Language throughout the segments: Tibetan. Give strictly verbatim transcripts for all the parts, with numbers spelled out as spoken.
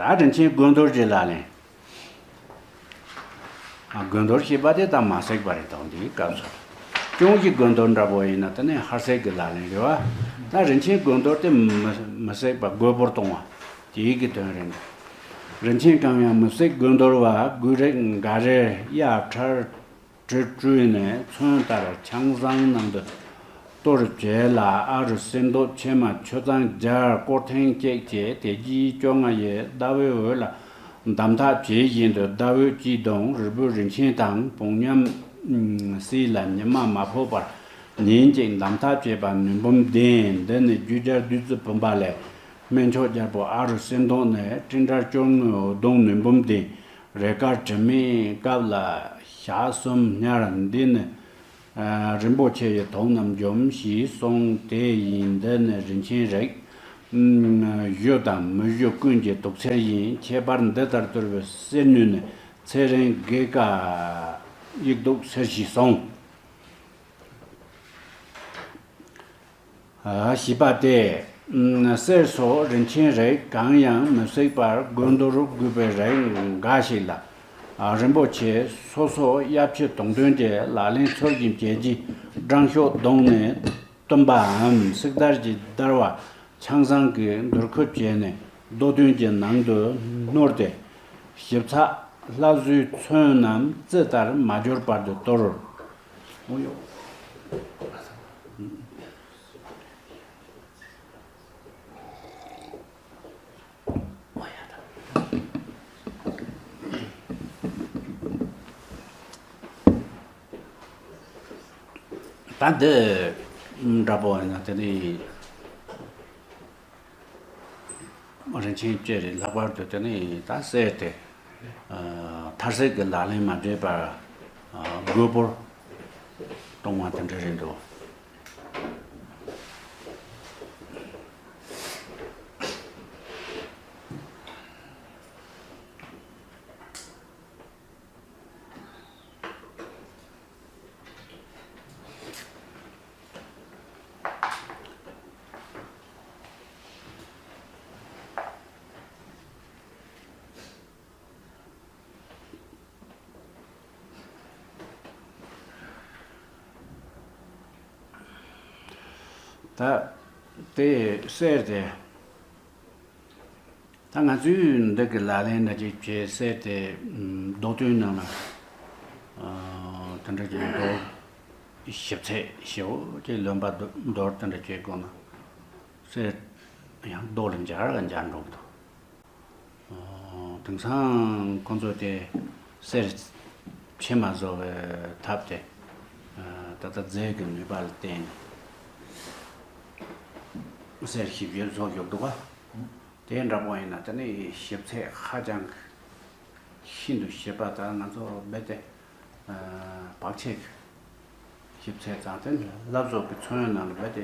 ད་རིན་ཆེན་དགོས་འདོད་ཀྱི་ལག་ལེན། ཨ། དགོས་འདོད་ཞེས་པ་དེ་ད་མ་བསྲེགས་པ་རེད་དོ། འདིའི་སྐབས་སུ་ལྕོང་གི་དགོས་འདོད་འདྲ་པོ་ཡིན་ན་དེ་ནི་ཧར་བསྲེགས་ཀྱི་ལག་ལེན་རེད་བ། ད་རིན་ཆེན་དགོས་འདོད་དེ་མི་མི་བསྲེགས་པ་རྒོད་པོར་གཏོང་བ་དེའི་གི་དོན་རེད། རིན་ཆེན་གང་ཡང་མི་བསྲེགས་དགོས་འདོད་པ། དགོས་རིགས་འགའ་རེ་གཡའ་ཁྲལ་དྲི་བཀྲུས་ནས་ཚོན་ལྟར་ཆང་བཟང་ནང་དུ་གཏོར་བྱས་ལ། ཨ་རུ་གསེར་མདོག་ཕྱེ་མ་ཆུ་གཙང་སྦྱར་སྐོར་ཐེངས་གཅིག་བྱས། དེ་རྗེས་བཅོ་ལྔ་ཡི་ཟླ་འོད་འོད་ལ་འདམ་ཐབས་ཇི་བཞིན་དུ་ཟླ་འོད་ཀྱི་གདོང་རིལ་བུ་རིན་ཆེན་དང་བོང་ཉམས་སྲིད་ལ་ཉི་མ་མ་ཕོག་པར་ཉིན་གཅིག་འདམ་ཐབས་བྱས་པ་ནུས་འབུམ་ལྡན། འདི་ནི་རྒྱུ་སྦྱར་བདུད་རྩི་བུམ་པ་ལས། སྨན་མཆོག་རྒྱལ་པོ་ཨ་རུ་གསེར་མདོག་ནི། སྤྲིན་བྲལ་སྐྱོར་དངོས་འོད་གདོང་ནུས་འབུམ་ལྡན། རས་དཀར་དྲི་མེད་སྐབས་ལ་ཞག་གསུམ་ཉར། འདི་ནི་ཨ་རིན་པོ་ཆེ་ཡི་དོན་རྣམས་འཇོམས་ཞེས་གསུངས། དེ་ཡིན་འདི་ནི་རིན་ཆེན་རིགས། ཨ་བཞུ་དང་མི་བཞུ་ཀུན་གྱི་དུག་འཚེར་ཡིན། ཁྱད་པར་འདི་ལྟར་གཏོར་བའི་གསེར་དངོས་ནི། ཚེ་རིང་དགེ་དཀའ་ཡིག་དུག་སེལ་ཞེས་གསུངས། ཨ་ཞེས་པ་སྟེ། ཨ་གསེར་སོགས་རིན་ཆེན་རིགས་གང་ཡང་མི་བསྲེགས་པར་དགོས་འདོད་དགོས་པའི་རིགས་འགའ་ཞིག་ལ། ཨ་རིན་པོ་ཆེ་སོ་སོ་གཡབ་ཆུ་དུང་སྟོན་གྱི་ལག་ལེན་ཚུལ་བཞིན་བྱས་རྗེས་སྦྲང་ཤོག་བརྡུངས་ནས་བཏུམས་པའམ་སིག་དར་གྱི་བརྡར་བ་ཆང་བཟང་གིས་འདུར་ཁུབ་བྱས་ནས་རྡོ་བདུན་གྱི་ནང་དུ་བསྣོལ་ཏེ། ཞིབ་ཚགས་ལྷ་བཟོའི་ཚོན་རྣམས་རྩི་ལྟར་མ་འབྱོར་བར་དུ་གཏོར། འོ་ཡོ། ད་འདི་འདྲ་པོ་ཡིན་ན་དེ་ནི། རིན་ཆེན་བཅས་རེད། ལྷག་པར་དུ་དེ་ནི་ད་གསེར་དེ། ཨ་ཐར་གསེར་གྱི་ལག་ལེན་མ་འདྲེས་པར་ཨ་རྒོད་པོར་གཏོང་བ་དེ་འདྲ་རེད་འདུག། ད་དེ་གསེར་དེ། ད་ང་ཚོས་འདི་གི་ལག་ལེན་འདྲ་ཅིག་བྱས་གསེར་དེ་ཨམ་རྡོ་བདུན་ནང་ལ་ཨ་དེ་འདྲ་ཅིག་རྡོ་ཞིབ་ཚད་ཞེ་པོ་ཅིག་ལོན་པ་རྡོ་རྡོར་དེ་འདྲ་བྱས་དགོས་ན་གསེར་ཡང་རྡོ་ལ་འབྱར་ལ་འབྱར་འགྲོ་གི་འདུག། ཨ་དེང་སང་ཁོང་ཚོ་དེ་གསེར་ཕྱེ་མ་བཟོ་བའི་ཐབས་དེ་ཨ་ད་ལྟ་རྫས་ཀྱི་ནུས་པ་ལ་བརྟེན་ནས་གསེར་ཞིབ་ཞིབ་བཟོ་ཡོད་འདུག་ག། དེ་འདྲ་པོ་ཡིན་ན་དེ་ནི་ཞིབ་ཚད་ཧ་ཅང་གི་ཤིན་ཏུ་ཞིབ་པ་དང་ང་ཚོ་རྦད་དེ་ཨ་བག་ཕྱེ་གི་ཞིབ་ཚད་དང་དེ་ནི་ལྷ་བཟོ་གི་ཚོན་ནང་ལ་རྦད་དེ་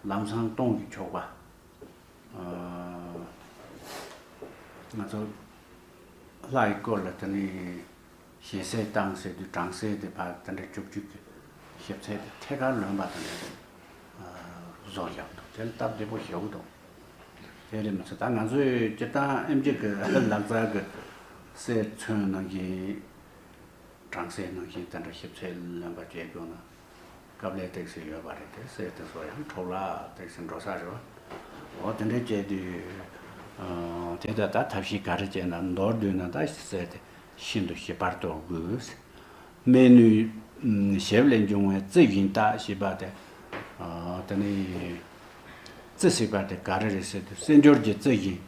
ལམ་སང་གཏོང་གི་ཆོག་པ། ཨ་ང་ཚོ་ལྷ་ཡི་སྐོར་ལ་དེ་ནི་ཞལ་གསེར་བཏང་ཟེར་དུས་གྲང་གསེར་དེ་ཕར་དེ་འདྲ་བཅུག་བཅུག་གི་ཞིབ་ཚད་དེ་ཐད་ཀར་ལོན་པ་དེ་འདྲ་བཟོ་བཞག་འདུག། དེ་ལ་སྟབས་བདེ་པོ་ཞེ་པོ་འདུག། དེ་རེད་མི་ཚེ་ད་ང་ཚོས་སྤྱིར་བཏང་ཨེམ་ཆི་གི་ལག་རྩལ་གི་གསེར་ཚོན་ནང་བཞིན་གྲང་གསེར་ནང་བཞིན་དེ་འདྲ་ཞིབ་ཚད་ལོན་པ་བྱས་དགོས་ན། སྐབས་ལས་ཏོག་ཙམ་ཡོད་པ་རེད་དེ། གསེར་དེ་ཚོ་ཡང་འཕྲོ་བརླག་ཏོག་ཙམ་འགྲོ་ས་རེད་བ། འོ་དེ་འདྲ་བྱས་དུས། ཨ་དེ་ལྟ་ད་ཐབས་ཤེས་ག་རེ་བྱས་ན་མདོར་བསྡུས་ན་ད་གསེར་དེ་ཤིན་ཏུ་ཞིབ་པར་གཏོར་དགོས། སྨན་ནུས་ཞབས་ལས་འབྱུང་བའི་རྩི་བཞིན་བརྟག་ཞེས་པ་དེ། ཨ་དེ་ནི་རྩི་ཟེར་བ་དེ་ག་རེ་རེད་ཟེར་དུས་གསེར་འགྱུར་གྱི་རྩི་བཞིན།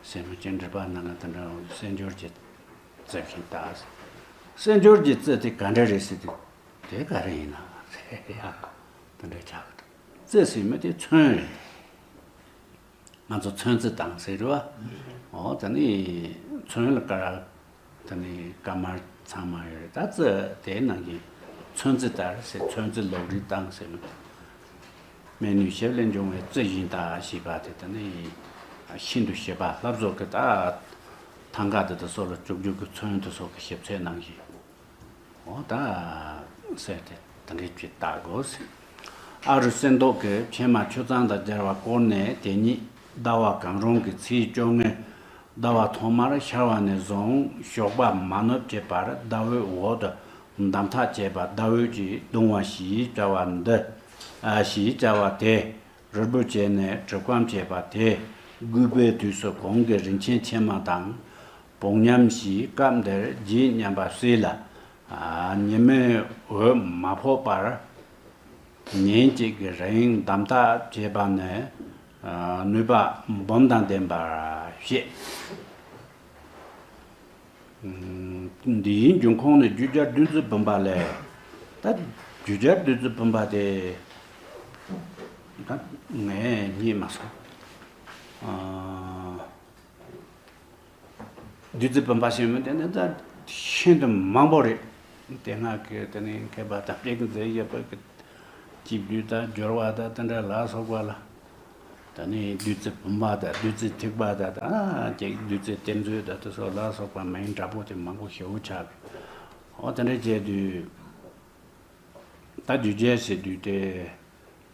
སེམས་ཅན་འགྲིག་པ་ནང་ལ་དེ་འདྲ་གསེར་འགྱུར་གྱི་རྩི་བཞིན་བརྟག། གསེར་འགྱུར་གྱི་རྩི་དེ་ག་འདྲ་རེད་ཟེར་དུས། དེ་ག་རེ་ཡིན་ན་ཟེར་ཡ། དེ་འདྲ་ཆགས་ཀྱི་འདུག། རྩི་ཟེར་མི་དེ་ཚོན་རེད། ང་ཚོ་ཚོན་རྩི་བཏང་ཟེར་རེད་བ། འོ་ད་ནི་ཚོན་ལ་དཀར། ད་ནི་དཀར་དམར་ཚང་མ་ཡོད་རེད། ད་རྩི་དེའི་ནང་གི་ཚོན་རྩི་ལྟར་ཟེར། ཚོན་རྩི་ལོག་རིལ་བཏང་ཟེར་མི་དེ། སྨན་ནུས་ཞབས་ལས་འབྱུང་བའི་རྩི་བཞིན་བརྟག་ཞེས་པ་དེ་ད་ནི་ཤིན་ཏུ་ཞིབ་པ། ལྷ་བཟོ་གི་ད་ཐང་ག་དེ་དག་སོགས་ལ་བཅུག་བཅུག་གི་ཚོན་དེ་སོགས་ཀྱི་ཞིབ་ཚད་ནང་བཞིན། འོ་ད་གསེར་དེ་དེ་འདྲའི་བྱས་བརྟག་དགོས་ཟེར། ཨ་རུ་གསེར་མདོག་གི་ཕྱེ་མ་ཆུ་གཙང་དང་སྦྱར་བ་བསྐོལ་ནས་དེ་ཉིད་ཟླ་བ་གང་རུང་གི་ཚེས་བཅོ་ལྔའི་ ཟླ་བ་ཐོག་མར་ཤར་བ་ནས་བཟུང་ཞོགས་པ་མ་ནུབ་ཀྱི་བར་ཟླ་འོད་འོག་ཏུ་འདམ་འཐག་བྱས་པ་ཟླ་འོད་ཀྱིས་གདུང་བ་ཞེས་བྱ་བ་འདི། ཨ་ཞེས་བྱ་བ་དེ་རིལ་བུ་བྱས་ནས་གྲིབ་སྐམ་བྱས་པ་དེ་དགོས་པའི་དུས་སུ་གོང་གི་རིན་ཆེན་ཕྱེ་མ་དང་བོང་ཉམས་ཀྱིས་སྐབས་འདིར་རྗེས་མཉམ་པ་བསྲེས་ལ། ཨ་ཉི་མའི་འོད་མ་ཕོག་པར་ཉིན་གཅིག་གི་རིང་འདམ་འཐག་བྱས་པ་ནི་ཨ་ནུས་པ་འབུམ་དང་ལྡན་པར་བཤད། འདིའི་འབྱུང་ཁུངས་ནི་རྒྱུ་སྦྱར་བདུད་རྩི་བུམ་པ་ལས། ད་རྒྱུ་སྦྱར་བདུད་རྩི་བུམ་པ་དེ་ད་ངས་རྙེད་མ་སོང་། ཨ་བདུད་རྩི་བུམ་པ་ཞེས་མི་དེ་ནི་ད་ཤིན་ཏུ་མང་པོ་རེད། དེ་སྔ་གི་དེ་ནི་མཁས་པ་དང་དཔེ་མཛད་ཡོད་པ་གི་སྐྱིད་བདུད་དང་སྦྱོར་བ་དང་དེ་འདྲ་ལ་སོགས་པ་ལ། ད་ནི་བདུད་རྩི་བུམ་པ་དང་བདུད་རྩི་ཐིགས་པ་དང་ཨ་ཅིག་བདུད་རྩི་གཏེར་མཛོད་དང་དེ་སོགས་ལ་སོགས་པ་མིང་འདྲ་པོ་དེ་མང་པོ་ཞེ་པོ་ཆགས་གི། འོ་དེ་འདྲ་བྱས་དུས་ད་རྒྱུ་སྦྱར་ཟེར་དུས་དེ་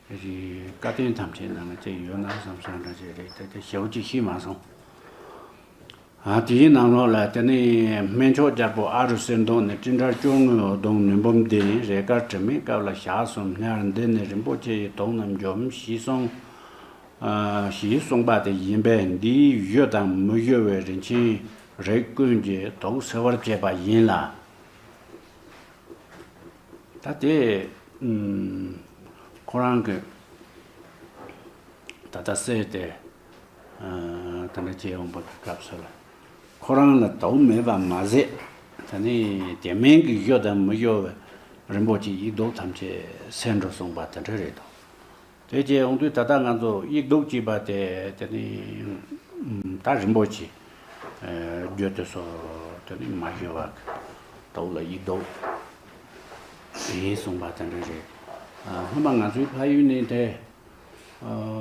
བཀའ་བསྟན་ཐམས་ཅད་ནང་ལ་ཅིག་ཡོད་ན་བསམ་བསམ་འདྲ་ཞིག་རེད། དེ་དེ་ཞེ་པོ་ཅིག་ཤེས་མ་སོང་། ཨ་དེའི་ནང་ལོགས་ལ་དེ་ནི་སྨན་མཆོག་རྒྱལ་པོ་ཨ་རུ་གསེར་མདོག་ནི་སྤྲིན་བྲལ་སྐྱོ་ངལ་གདོང་ནུས་འབུམ་ལྡན་རས་དཀར་དྲི་མེད་དཀར་ལ་ཞག་གསུམ་སྙར། འདི་ནི་རིན་པོ་ཆེ་ཡི་དུག་རྣམས་འཇོམས་ཞེས་གསུངས། ཨ་ཞེས་གསུངས་པ་དེ་ཡིན་པས་འདིའི་གཞུ་དང་མི་གཞུ་བའི་རིན་ཆེན་རིགས་ཀུན་གྱི་དུག་སེལ་བར་བྱེད་པ་ཡིན་ལ། ད་དེ་ཨུམ་ཁོ་རང་གི་ད་ལྟ་གསེར་དེ་ཨ་ད་ལྟ་བྱས་འོང་པ་གི་སྐབས་སུ་ལ་ཁོ་རང་ལ་དུག་མེད་པ་མ་ཟད། ད་ནི་དེ་མིན་གྱི་གཞུ་དང་མི་གཞུ་བའི་རིན་པོ་ཆེའི་དུག་ཐམས་ཅད་སེལ་འགྲོ་གསུངས་པ་དེ་འདྲ་རེད་དོ། དེ་བྱས་ཡོང་དུས་ད་ལྟ་ང་ཚོ་དབྱུག་གདུགས་གཅིག་པ་དེ་དེ་ནི་ད་རིན་པོ་ཆེ་རྒྱུ་དེ་ཚོ་དེ་ནི་མ་ཞུ་བ་དུག་ལ་དབྱུག་གདུགས་ཡིན་གསུངས་པ་དེ་འདྲ་རེད། སྔོན་མ་ང་ཚོའི་ཕ་ཡུལ་ནས་དེ་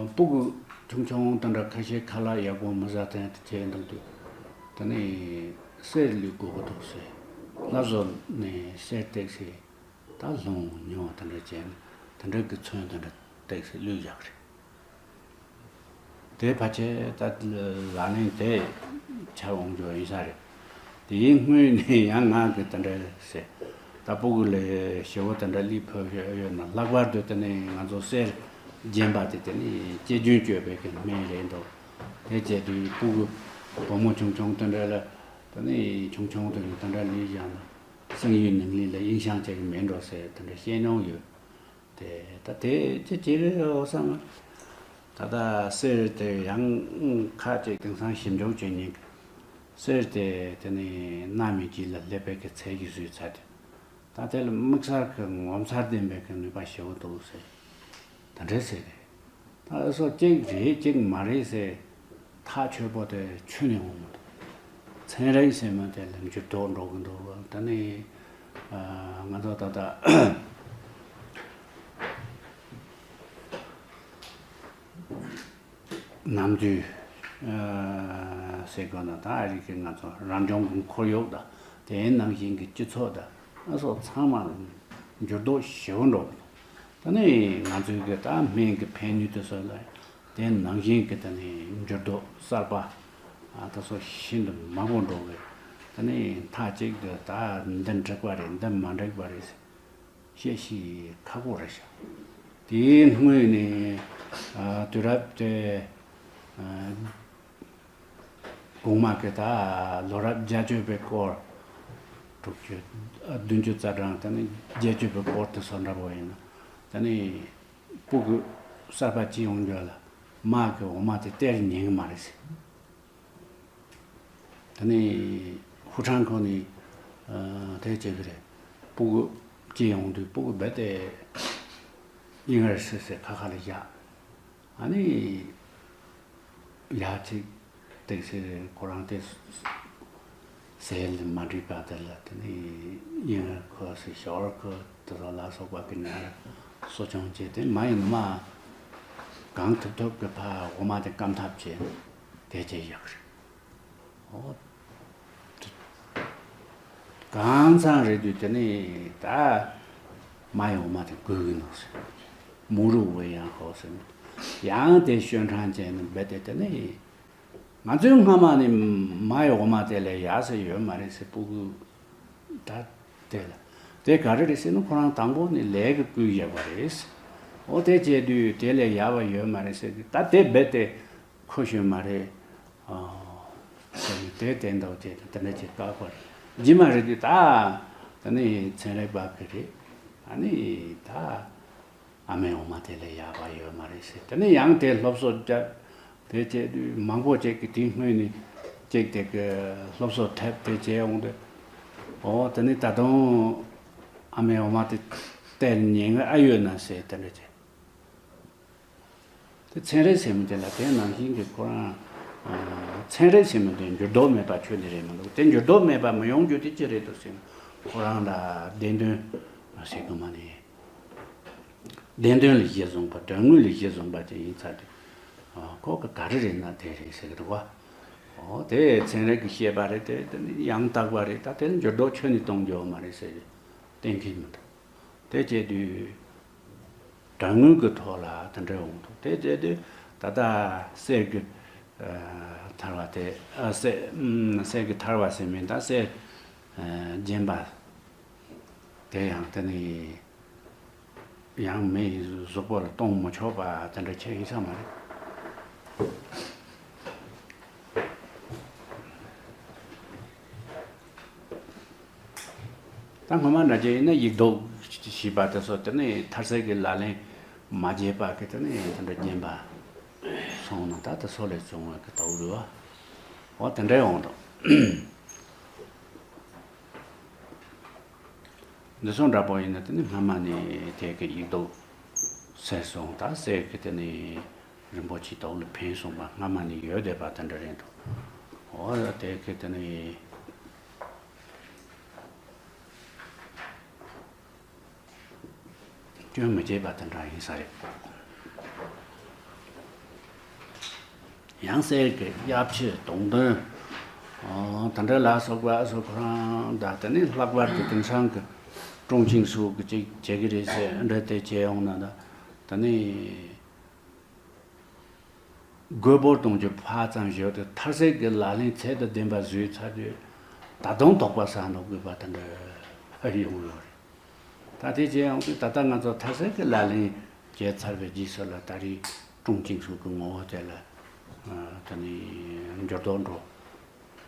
སྤུ་གུ་ཆུང་ཆུང་དེ་འདྲ་ཁ་ཤས་ཁ་ལག་ཡག་པོ་མི་ཟ་ཐེངས་དེ་བྱས་འདུག་དུས་དེ་ནི་གསེར་བླུགས་དགོས་ཀྱི་འདུག་ཟེར། ལྷ་བཟོ་ནས་གསེར་བཏེགས་ཟེར། ད་ལྷུང་ཉོ་དེ་འདྲ་བྱས་ནས་དེ་འདྲ་གི་ཚོན་དེ་འདྲ་བཏེགས་སེ་བླུགས་བཞག་རེད། དེ་ཕལ་ཆེར་ད་ལག་ལེན་དེ་ཆ་འོང་རྒྱུ་ཡིན་ས་རེད། དེའི་སྔོན་ནས་ཡང་ང་གི་དེ་འདྲ་ཟེར། ད་སྤུ་གུ་ལ་ཞེ་པོ་དེ་འདྲ་ལུས་ཕོག་ཡོད་ན་ལྷག་པར་དུ་དེ་ནས་ང་ཚོ་གསེར་རྒྱན་པ་དེ་དེ་ནས་སྐྱེ་རྒྱུན་གཅོད་པའི་གི་སྨན་རེད་འདུག་དེ་བྱས་དུས་སྤུ་གུ་བུ་མོ་ཆུང་ཆུང་དེ་འདྲ་ལ་དེ་ནས་ཆུང་ཆུང་དེ་ནས་དེ་འདྲ་ལུས་བཞག་ན། སང་ཡོད་ནང་ལས་ལ་དབྱིངས་ཤང་བྱེད་ཀྱི་མེད་འགྲོ་ཟེར་དེ་འདྲ་བཤད་མྱོང་ཡོད། དེ་ད་དེ་ཅི་ཅི་རེད་འོ་བསམ། ད་ལྟ་གསེར་དེ་ཡང་ཁ་ཅིག་དེང་སང་ཞིབ་འཇུག་བྱེད་མཁན་གྱི་གསེར་དེ་དེ་ནི་གནའ་མི་རྗེས་ལ་སླེབས་པའི་གི་ཚད་ཀྱིས་བཟོས་ཚར་དེ། ད་དེ་ལ་དམིགས་བསལ་གྱི་ངོ་མཚར་ལྡན་པའི་གི་ནུས་པ་ཞེ་པོ་འདུག་ཟེར། ད་འདྲ་ཟེར་རེད། ད་ཨ་སོ་གཅིག་རེད་གཅིག་མ་རེད་ཟེར་ཐག་ཆོད་པོ་དེ་ཆོད་ནས་འོང་མི་འདུག་ཚན་རིག་ཟེར་མ་དེ་ལ་འགྱུར་ལྡོག་འགྲོ་གི་འདུག་ད་ནི་ང་ཚོ་ད་ལྟ་ནམ་དུས་ཟེར་དགོས་ན་ད་ཨ་རི་གི་ང་ཚོ་རང་བྱུང་གི་ཁོར་ཡུག་དང་དེའི་ནང་བཞིན་གྱི་སྤྱི་ཚོགས་དང་ཨ་སོགས་ཚང་མ་འགྱུར་ལྡོག་ཞེ་པོ་འགྲོ་གི་འདུག་ད་ནི་ང་ཚོའི་གི་ད་སྨན་གྱི་ཕན་ནུས་དེ་ཚོ་ལ་དེ་ནང་བཞིན་གྱི་ད་ནི་འགྱུར་ལྡོག་གསར་པ་ཨ་ད་སོགས་ཤིན་ཏུ་མང་པོ་འགྲོ་གི། ད་ནི་མཐའ་གཅིག་ཏུ་ད་འདི་འགྲིག་པ་རེད་འདི་མ་འགྲིག་པ་རེད་ཟེར། བཤད་ཤེས་ཁག་པོ་རེད་ཤག་དེའི་སྔོན་ནས་ཨ་དུས་རབས་དེ་ཨ་གོང་མ་གི་ད་ལོ་རབས་བརྒྱད་ཅུ་པའི་སྐོར། དྲུག་ཅུ་ཨ་བདུན་ཅུ་རྩ་གྲངས་ད་ནི་བརྒྱད་ཅུ་པའི་སྐོར་དེ་ཚོ་འདྲ་པོ་ཡིན་ན་ད་ནི་སྤུ་གུ་གསར་པ་སྐྱེས་ཡོང་རྒྱུ་ལ་མ་གི་འོ་མ་དེ་སྟེར་ཉན་གི་མ་རེད་ཟེར། ད་ནི་ཧུ་ཁྲང་ཁོ་ནི་ཨ་དེ་བྱེད་ཀྱི་རེད། སྤུ་གུ་སྐྱེས་ཡོང་དུས་སྤུ་གུ་རྦད་དེ་ཨིན་ཨར་སི་ཟེར་ཁ་ཁ་ལ་བཞག་ཨ་ནི་ཡ་ཅིག་ཏེག་སེ་ཁོ་རང་དེ་ཟས་ལ་མ་འགྲིག་པ་དེ་ལ་དེ་ནི་ཨིན་ཨར་ཁོ་ཟེར་ཞོར་ཁོ་དེ་ཚོ་ལ་སོགས་པ་གི་ནི་གསོ་སྐྱོང་བྱས་ཏེ་མ་ཡིན་ན་མ་གང་ཐུབ་ཐུབ་ཀྱི་ཕ་འོ་མ་དེ་སྐམ་ཐབས་བྱས་དེ་བྱས་ཡག་རེད། ཨོ། གང་ཚང་རེད་དུས་དེ་ནི་ད་མ་ཡོང་མ་དེ་དགོས་ཀྱི་འདུག་ཟེར། མུ་རུ་བའི་ཡང་ཧོ་ཟེར། ཡང་དེ་ཤོན་ཁྲང་ཅན་ནི་རྦད་དེ་དེ་ནི་ ང་ཚོའི་སྔ་མ་ནས་མའི་འོ་མ་དེ་ལས་ཡག་ས་ཡོད་མ་རེད་ཟེར། སྤུ་གུ་ད་དེ་ལ་དེ་ག་རེ་རེད་ཟེར་ན། ཁོ་རང་དང་པོ་ནས་ལས་ཀྱི་སྐུལ་བཞག་པ་རེད། འོ་དེ་བྱས་དུས་དེ་ལས་ཡག་པ་ཡོད་མ་རེད་ཟེར་གི། ད་དེ་རྦད་དེ་མཁོ་ཤོས་མ་རེད། ཨ་ཟེར་ནས་དེ་བསྟན་འདུག་བྱས་དེ་འདྲ་ཅིག་བཀག་པ་རེད། རྗེས་མ་རེད་དུས་ད་དེ་ནས་ཚན་རིག་པ་གི་རེད། ཨ་ནི་ད། ཨ་མའི་འོ་མ་དེ་ལས་ཡག་པ་ཡོད་མ་རེད་ཟེར། དེ་ནས་ཡང་དེ་སློབ་གསོ་བརྒྱབ། དེ་བྱས་དུས་མང་པོ་ཅིག་གིས་དེའི་སྔོན་ནས་ཅིག་དེ་གི་སློབ་གསོ་ཐེབས་དེ་བྱས་འོང་དུས། འོ་དེ་ནས་ད་དུང་ཨ་མའི་འོ་མ་དེ་སྟེར་ཉན་གི་ཨ་ཡོད་ན་ཟེར། དེ་འདྲ་བྱས། དེ་ཚན་རིག་ཟེར་མི་དེ་ལ་དེ་ནང་བཞིན་གྱི་ཁོ་རང་། ཨ་ཚན་རིག་ཟེར་མི་དེ་འགྱུར་ལྡོག་མེད་པ་ཁྱོན་ནས་རེད་མི་འདུག་དེ་འགྱུར་ལྡོག་མེད་པ་མི་ཡོང་རྒྱུ་དེ་ཅི་རེད་འདུག་ཟེར་ན། ཁོ་རང་ལ་བདེན་དོན་ཟེར་གི་མ་ནི། བདེན་དོན་ལ་གཞི་བཟུང་པ། དོན་དངོས་ལ་གཞི་བཟུང་པ་ཅིག་ཡིན་ཚར་དུས། ཨ་ཁོ་གི་ག་རེ་རེད་ན་དེ་རེད་ཟེར་གི་འདུག་བ། འོ་དེ་ཚན་རིག་གིས་བཤད་པ་རེད། དེ་དེ་ནི་ཡང་དག་པ་རེད། ད་དེ་ལ་འགྱུར་ལྡོག་ཁྱོན་ནས་གཏོང་རྒྱུ་མ་རེད་ཟེར་གཏན་འཁེལ་མི་འདུག་དེ་བྱས་དུས་དོན་དངོས་ཀྱི་ཐོག་ལ་དེ་འདྲ་འོང་འདུག་དེ་བྱས་དུས་ད་ལྟ་གསེར་གྱི་ཨ་ཐར་བ་དེ། ཨ་གསེར་ཨམ་གསེར་གྱི་ཐར་བ་ཟེར་མིན་ད། གསེར་ཨ་རྒྱན་པ་དེ་ཡང་དེ་ནི་ཡང་མི་ཡི་གཟུགས་པོ་ལ་གཏོང་མི་ཆོག་པ་དེ་འདྲ་ཁྱེད་ཡིན་ས་མ་རེད། ད་སྔོན་མ་འདྲ་ཅིག་ཡིན་ན་ཡིག་ལྡོག་ཞེས་པ་དེ་ཚོ་དེ་ནི་ཐར་གསེར་གྱི་ལག་ལེན་མ་བྱས་པ་གི་དེ་ནི་དེ་འདྲ་རྒྱན་པ་སོང་ན། ད་དེ་ཚོ་ལས་བྱུང་བ་གི་ལྟ་བུ་རེད་བ། འོ་དེ་འདྲ་ཡོང་དང་། འདི་ཚོ་འདྲ་པོ་ཡིན་ན་དེ་ནི་སྔ་མ་ནས་དེ་གི་ཡིག་ལྡོག་ཟེར་སོང་། ད་གསེར་གི་དེ་ནི་རིན་པོ་ཆེ་དོག་ལ་ཕན་སོང་བ་སྔ་མ་ནས་ཡོད་བསྡད་པ་དེ་འདྲ་རེད་འདུག་འོ་དེ་གི་དེ་ནི་སྐྱོན་མི་བྱེད་པ་དེ་འདྲ་ཡིན་ས་རེད། ཡང་གསེར་གྱི་གཡབ་ཆུ་དུང་འདོན། ཨོ་དེ་འདྲ་ལ་སོགས་པ་སོགས་ཁོ་རང་དང་། དེ་ནས་ལྷག་པར་དུ་དེང་སང་གི་ཀྲུང་ཆིང་སུའུ་གི་ཅིག་བྱེད་ཀྱི་རེད་ཟེར་འདྲ་དེ་བྱས་ཡོང་ན། ད་དེ་ནས་རྒོད་པོ་གཏོང་རྒྱུ་ཕར་ཙམ་ཞོག་སྟེ། ཐར་གསེར་གྱི་ལག་ལེན་ཚད་དང་ལྡན་པ་བཟོས་ཚར་དུས་ད་དུང་དོགས་པ་ཟ་འགྲོ་དགོས་པ་དེ་འདྲ་ཡོང་ཡོད་རེད། ད་དེ་བྱས་ཡོང་དུས་ད་ལྟ་ང་ཚོ་ཐར་གསེར་གྱི་ལག་ལེན་བྱས་ཚར་བའི་རྗེས་སུ་ལ་ད་རེས་ཀྲུང་ཆིང་སུའུ་གི་ངོ་བོ་དེ་ལ་ཨ་ད་ནི་འགྱུར་ལྡོག་འགྲོ་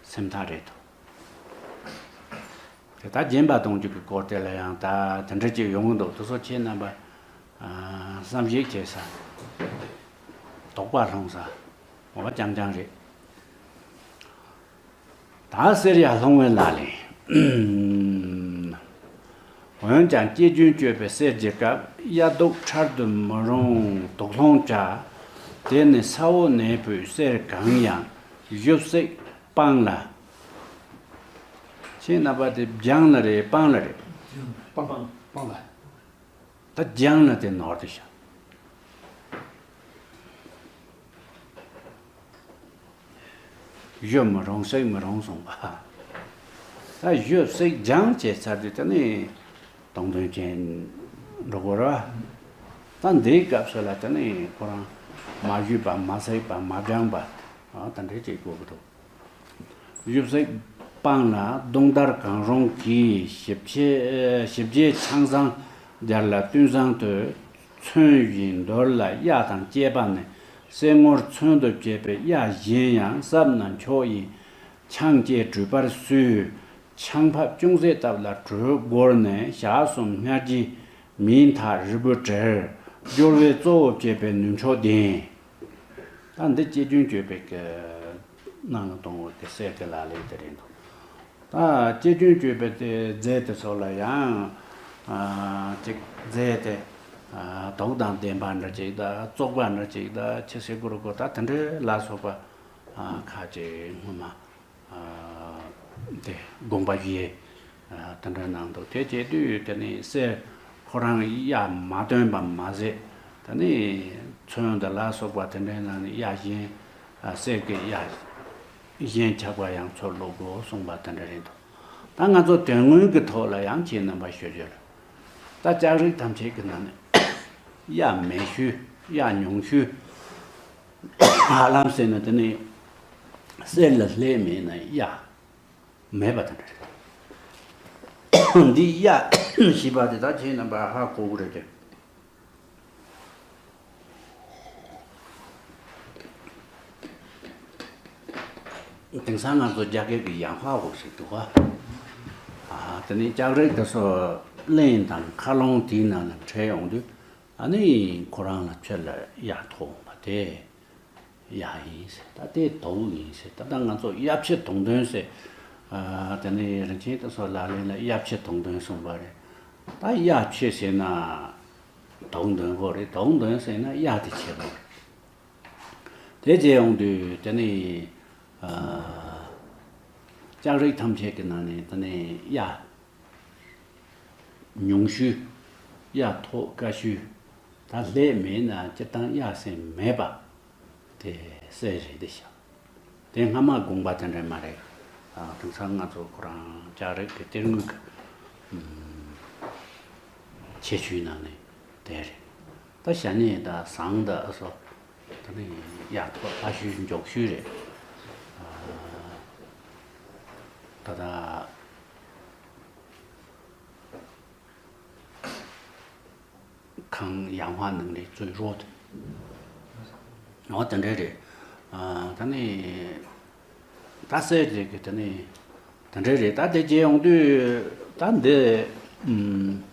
སེམས་ཐག་རེད་དོ། དེ་ད་རྒྱན་པ་གཏོང་རྒྱུ་གི་སྐོར་དེ་ལ་ཡང་ད་དེ་འདྲ་ཅིག་ཡོང་གི་འདུག་དེ་ཚོ་ཁྱེད་རྣམ་པ་ཨ་བསམ་གཞིག་བྱེད་ས། དོགས་པ་སློང་ས། འོ་རྐྱང་རྐྱང་རེད། ད་གསེར་ཡར་ལྷུང་བའི་ལག་ལེན། འོན་ཀྱང་སྐྱེ་རྒྱུན་གཅོད་པའི་གསེར་གྱི་སྐབས། གཡའ་དུག་ཕྲལ་དུ་མི་རུང་དུག་སློང་བྱ། དེ་ནི་ས་འོག་ནས་བུད་གསེར་གང་ཡང་། གཞུ་བསྲེག་སྤང་ལ། ཁྱེད་རྣམ་པ་དེ་སྦྱང་ལ་རེད་སྤང་ལ་རེད། སྤང་སྤང་ལ། ད་སྦྱང་ལ་དེ་ནོར་དེ་ཤ། གཞུ་མི་རུང་བསྲེག་མི་རུང་གསུངས་པ། ད་གཞུ་བསྲེག་སྦྱང་བྱས་ཚར་དུས་དེ་ནི་དུང་འདོན་བྱེད་འགྲོ་དགོས་ར། ད་འདིའི་སྐབས་སུ་ལ་དེ་ནི་ཁོ་རང་མ་གཞུས་པ་མ་བསྲེགས་པ་མ་སྦྱངས་པ་ཨ་ད་འདྲས་བྱེད་དགོས་ཀྱི་འདུག་གཞུ་བསྲེག་སྤང་ལ་གདོང་དར་གང་རུང་གིས་ཞིབ་ཆེ་ཞིབ་རྒྱས་ཆང་བཟང་སྦྱར་ལ་བསྟུན་བཟང་དུ་ཚོན་བཞིན་འདོར་ལ། གཡའ་དང་བཅས་པ་ནི་གསེར་དངུལ་ཚོན་དུ་བཅས་པའི་གཡའ་གཞན་ཡང་སྲབ་ན་མཆོག་ཡིན། ཆང་བཅས་གྲུས་པར་བསུས། ཆང་ཕབ་ཅུང་ཟད་བཏབ་ལ་གྲུ་བསྒོར་ནས་ཞག་གསུམ་སྔར་གྱི་མིང་མཐའ་རིལ་བུ་བྲིར། སྦྱོར་བས་གཙོ་བོ་བཅས་པའི་ནུ་མཆོག་ལྡན། ད་འདི་སྐྱེ་རྒྱུན་གཅོད་པའི་གི་ནང་ལ་གཏོང་བ་དེ་གསེར་གྱི་ལག་ལེན་དེ་རེད་འདུག་ད་སྐྱེ་རྒྱུན་གཅོད་པའི་དེ་རྫས་དེ་ཚོ་ལ་ཡང་ཨ་ཅིག་རྫས་དེ་ཨ་དུག་དང་ལྡན་པ་འདྲ་ཅིག་དང་བཙོག་པ་འདྲ་ཅིག་དང་ཆི་སི་ཀུ་རུ་ཀུ་ད་དེ་འདྲ་ལ་སོགས་པ་ཨ་ཁ་ཅིག་སྔོན་མ། ཨ་དེ་དགོངས་པ་བཞེས། ཨ་དེ་འདྲ་གནང་འདུག་དེ་བྱེད་དུས་དེ་ནི་གསེར་ཁོ་རང་གཡའ་མ་བཏོན་པ་མ་ཟད། དེ་ནི་ཚོན་དང་ལ་སོགས་པ་དེ་འདྲའི་ནང་ནས་གཡའ་གཞན། ཨ་གསེར་གྱི་གཡའ་གཞན་ཆགས་པ་ཡང་ཚུར་བླུག་དགོས་གསུངས་པ་དེ་འདྲ་རེད་འདུག་ད་ང་ཚོ་དོན་དངོས་ཀྱི་ཐོག་ལ་ཡང་ཁྱེད་རྣམ་པ་ཞུ་རྒྱུ་ལ། ད་ལྕགས་རིགས་ཐམས་ཅད་ཀྱི་ནང་ནས་གཡའ་མེད་ཤོས་གཡའ་ཉུང་ཤོས། ཧ་ལམ་ཟེར་ན་དེ་ནི་ གསེར་ལ་ལྷད་མེད་ན་གཡའ་མེད་པ་དེ་འདྲ་རེད། འདི་གཡའ་ཞེས་པ་དེ་ད་ཁྱེད་རྣམ་པ་ཧ་གོ་གི་རེད་དེ། དེང་སང་ང་ཚོ་རྒྱ་སྐད་ཀྱི་ཡང་ཧྭ་འོ་ཞིག་འདུག་ག་ཨ་དེ་ནི་ལྕགས་རིགས་དེ་ཚོ་གླིང་དང་མཁའ་ཀློང་དེའི་ནང་ལ་འཕྲད་ཡོང་དུས། ཨ་ནི་ཁོ་རང་ལ་ཆེད་ལ་གཡའ་ཐོགས་འོང་བ་དེ་གཡའ་ཡིན་ཟེར། ད་དེ་དྭ་བོ་ཡིན་ཟེར། ད་ལྟ་ང་ཚོ་གཡའ་ཕྱེ་དུང་འདོན་ཟེར། ཨ་དེ་ནི་རིན་ཆེན་དེ་ཚོ་ལག་ལེན་ལ་གཡའ་ཕྱེ་དུང་འདོན་གསུངས་པ་རེད། ད་གཡའ་ཕྱེ་ཟེར་ན་དྭ་བོ་འདོན་དགོས་རེད། དྭ་བོ་འདོན་ཟེར་ན་གཡའ་དེ་ཕྱེ་དགོས་རེད། དེ་བྱས་ཡོང་དུས་དེ་ནི་ཨ་ལྕགས་རིགས་ཐམས་ཅད་ཀྱི་ནང་ནས་དེ་ནི་གཡའ་ཉུང་ཤོས། གཡའ་ཐོགས་དཀའ་ཤོས། ད་ལྷད་མེད་ན་སྤྱིར་བཏང་གཡའ་ཟེར་མེད་པ་དེ་གསེར་རེད་དེ་ཤག་དེ་སྔ་མ་དགོངས་པ་དེ་འདྲ་མ་རེད། ཨ་དེང་སང་ང་ཚོ་ཁོ་རང་ལྕགས་རིགས་ཀྱི་གཏེར་དངོས་ཀྱི་ཨུམ་ཁྱད་ཆོས་ནང་ནས་དེ་རེད། ད་ཞྭ་སྙེད་དང་ཟངས་དང་ཨ་སོགས་ད་ནི་གཡའ་ཐོགས་སླ་ཤོས་མགྱོགས་ཤོས་རེད། ཨ་ད་ལྟ་ཁང་ཡང་ཧྭ་ནང་ལས་གཙོས་རོ་དེ། འོ་དེ་འདྲ་རེད། ཨ་ད་ནི་ད་གསེར་དེ་གི་ད་ནི་དེ་འདྲ་རེད། ད་དེ་བྱས་ཡོང་དུས་ད་འདི་ཨུམ་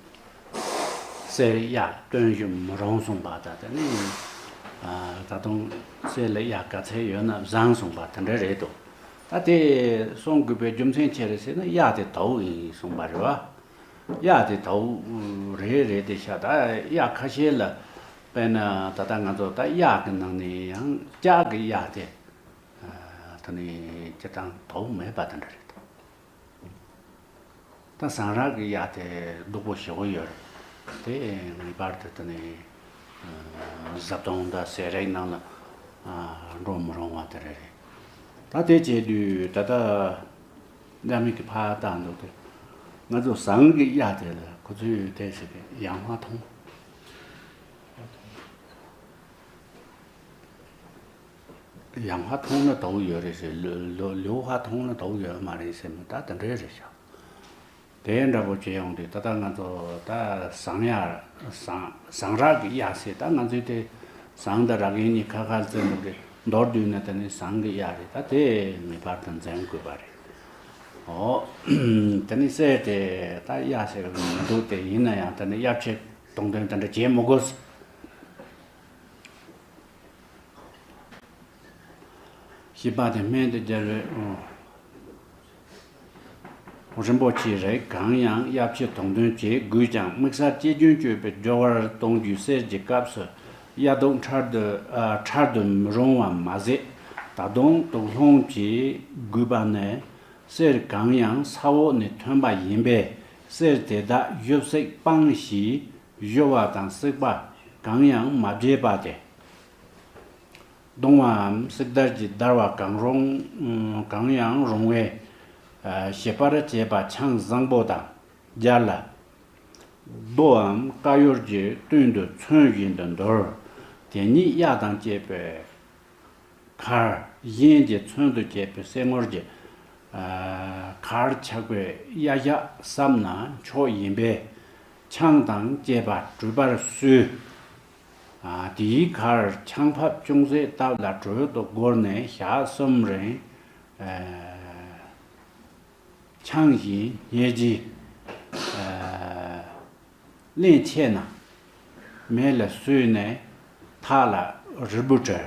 གསེར་གཡའ་སྟོན་ཞིག་མི་རུང་གསུངས་པ། ད་ད་ནི་ཨ་ད་དུང་གསེར་ལ་གཡའ་ག་ཚད་ཡོད་ན་བཟང་གསུངས་པ་དེ་འདྲ་རེད་དོ། ད་དེ་གསུང་དགོས་པའི་རྒྱུ་མཚན་ཅི་རེད་ཟེར་ན་གཡའ་དེ་དྭ་བོ་ཡིན་གསུངས་པ་རེད་བ། གཡའ་དེ་དྭ་བོ་རེད་རེད་དེ་ཤག་ད་གཡའ་ཁ་ཤས་ལ་དཔེར་ན་ད་ལྟ་ང་ཚོ་ད་གཡག་གི་ནང་ནས་ཡང་ལྕགས་ཀྱི་གཡའ་དེ་ད་ནི་སྤྱིར་བཏང་དྭ་བོ་མེད་པ་དེ་འདྲ་རེད། ད་ཟངས་རག་གི་གཡའ་དེ་སྡུག་པོ་ཞེ་པོ་ཡོད་རེད། དེ་ངེས་པར་དུ་ད་ནི་བཟའ་བཏུང་དང་ཟས་རིགས་ནང་ལ་འགྲོ་མི་རུང་བ་དེ་རེད། ད་དེ་བྱས་དུས་ད་ལྟ་རྒྱ་མི་གི་ཕར་བཏང་འདུག་སྟེ། ང་ཚོ་ཟངས་ཀྱི་གཡའ་དེ་ལ་ཁོ་ཚོས་དེ་ཟེར་གི་ཡང་ཧྭ་ཐུང་། ཡང་ཧྭ་ཐུང་ན་དྭ་བོ་ཡོད་རེད་ཟེར། ལེའུ་ལེའུ་ཧྭ་ཐུང་ན་དྭ་བོ་ཡོད་མ་རེད་ཟེར་མི་ད་དེ་འདྲའི་རེད་ཤག་དེ་འདྲ་པོ་བྱས་ཡོང་དུས་ད་ལྟ་ང་ཚོ་ད་ཟངས་གཡའ་ཟངས་ཟངས་རག་གི་གཡའ་ཟེར། ད་ང་ཚོའི་དེ་ཟངས་དང་རག་གི་གཉིས་ཁ་ཁ་བཙལ་འདུག་གི་མདོར་བསྡུས་ན་དེ་ནི་ཟངས་ཀྱི་གཡའ་རེད། ད་དེ་ངེས་པར་དུ་འཛེམ་དགོས་པ་རེད། ཨོ། དེ་ནི་གསེར་དེ་ད་གཡའ་ཟེར་གི་མི་འདུག་དེ་ཡིན་ན་ཡང་དེ་ནི་གཡའ་ཕྱེ་དུང་འདོན་དེ་འདྲ་བྱེད་མི་དགོས། བཞི་པ་དེ་སྨན་དུ་སྦྱར་བའི། རིན་པོ་ཆེའི་རིགས་གང་ཡང་གཡའ་ཕྱེ་དུང་འདོན་བྱེད་དགོས་ཀྱང་། དམིགས་བསལ་ལྕེ་རྒྱུན་གཅོད་པའི་སྦྱོར་བར་གཏོང་རྒྱུའི་གསེར་གྱི་སྐབས་སུ་གཡའ་དུག་འཕྲལ་དུ་ཨ་འཕྲལ་དུ་མི་རུང་བ་མ་ཟད། ད་དུང་དུག་སློང་བྱེད་དགོས་པ་ནི། གསེར་གང་ཡང་ས་འོག་ནས་ཐོན་པ་ཡིན་པས། གསེར་དེ་དག་བཞོ་བསྲེག་སྤང་ཞིང་། བཞོ་བ་དང་བསྲེག་པ་གང་ཡང་མ་བྱས་པ་སྟེ། བརྡུང་བའམ་བསྲེག་བརྡར་གྱིས་བརྡར་བ་གང་རུང་གང་ཡང་རུང་བས། ཨ་ཞིབ་པར་བྱས་པ་ཆང་བཟང་པོ་དང་སྦྱར་ལ། རྡོའམ་དཀར་ཡོལ་གྱི་སྟེང་དུ་ཚོན་བཞིན་དུ་འདོར། དེ་ཉིད་གཡའ་དང་བཅས་པའི་གར། གཞན་གྱི་ཚོན་དུ་བཅས་པའི་གསེར་དངུལ་གྱི་ཨ་གར་ཆག་པའི་གཡའ་ཞག་བསྲབས་ན་ཆོག་ཡིན་པས། ཆང་དང་བཅས་པ་བྲུས་པར་གསོལ། ཨ་དེའི་ཁར་ཆང་ཕབ་ཅུང་ཟད་བཏབ་ལ་དྲོད་དུ་བསྒོར་ནས་ཞག་གསུམ་རིང་ཨ་འཆང་ཞིང་བསྙལ་རྗེས་ཨ་རླན་ཆད་ན་མེ་ལ་བསྲོས་ནས་འཐག་ལ་རིལ་བུ་བྲི།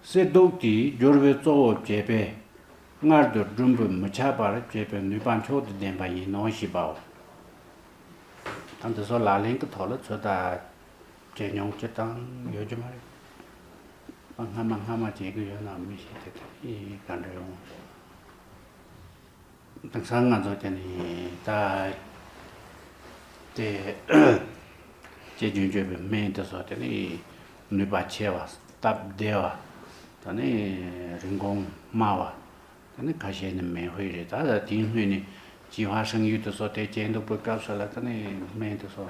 གསེར་དུག་དེས་སྦྱོར་བའི་གཙོ་བོ་བྱས་པས། མངལ་དུ་སྒྲུམ་བུ་མི་ཆགས་པར་བྱེད་པའི་ནུས་པ་མཆོག་ཏུ་ལྡན་པ་ཡིན་ནོ་ཞེས་པའོ། ད་འདི་ཚོ་ལག་ལེན་གྱི་ཐོག་ལ་ཚོད་ལྟ་བྱེད་མྱོང་སྤྱིར་བཏང་ཡོད་ཀྱི་མ་རེད། སྔ་མ་སྔ་མ་བྱེད་ཀྱི་ཡོད་ན་མི་ཤེས་ཏེ་དེ་ནི་ག་འདྲ་ཡོང་། དེང་སང་ང་ཚོ་དེ་ནི་ད་དེ་ལྕེ་རྒྱུན་གཅོད་པའི་སྨན་དེ་ཚོ་དེ་ནི་ནུས་པ་ཆེ་བ། སྟབས་བདེ་བ། ད་ནི་རིན་གོང་དམའ་བ། ད་ནི་ཁ་ཤས་ནི་མེད་དཔེ་རེད། ད་དེའི་སྔོན་ནས་ཅི་ཧྭ་ཧྲིང་ཡུས་དེ་ཚོ་དེ་བྱས་འདུག་པའི་སྐབས་སུ་ལ་ད་ནི་སྨན་དེ་ཚོ་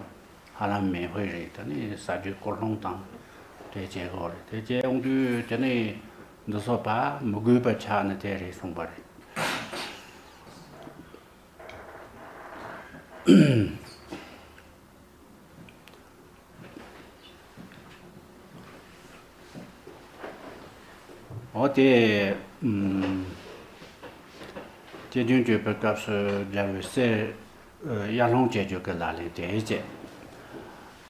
ཧ་ལམ་མེད་དཔེ་རེད། ད་ནི་ཟ་རྒྱུའི་སྐོར་སློང་དང་དེ་བྱེད་དགོས་རེད། དེ་བྱས་ཡོང་དུས་དེ་ནི་ འདི་སོགས་པ་མི་དགོས་པ་ཆགས་ནི་དེ་རེད་གསུངས་པ་རེད། འོ་དེ། ཨམ། སྐྱེ་རྒྱུན་གཅོད་པའི་སྐབས་སུ་སྦྱར་བའི་གསེར། ཨ། ཡར་སློང་བྱེད་རྒྱུ་གི་ལག་ལེན་དེ་བྱས།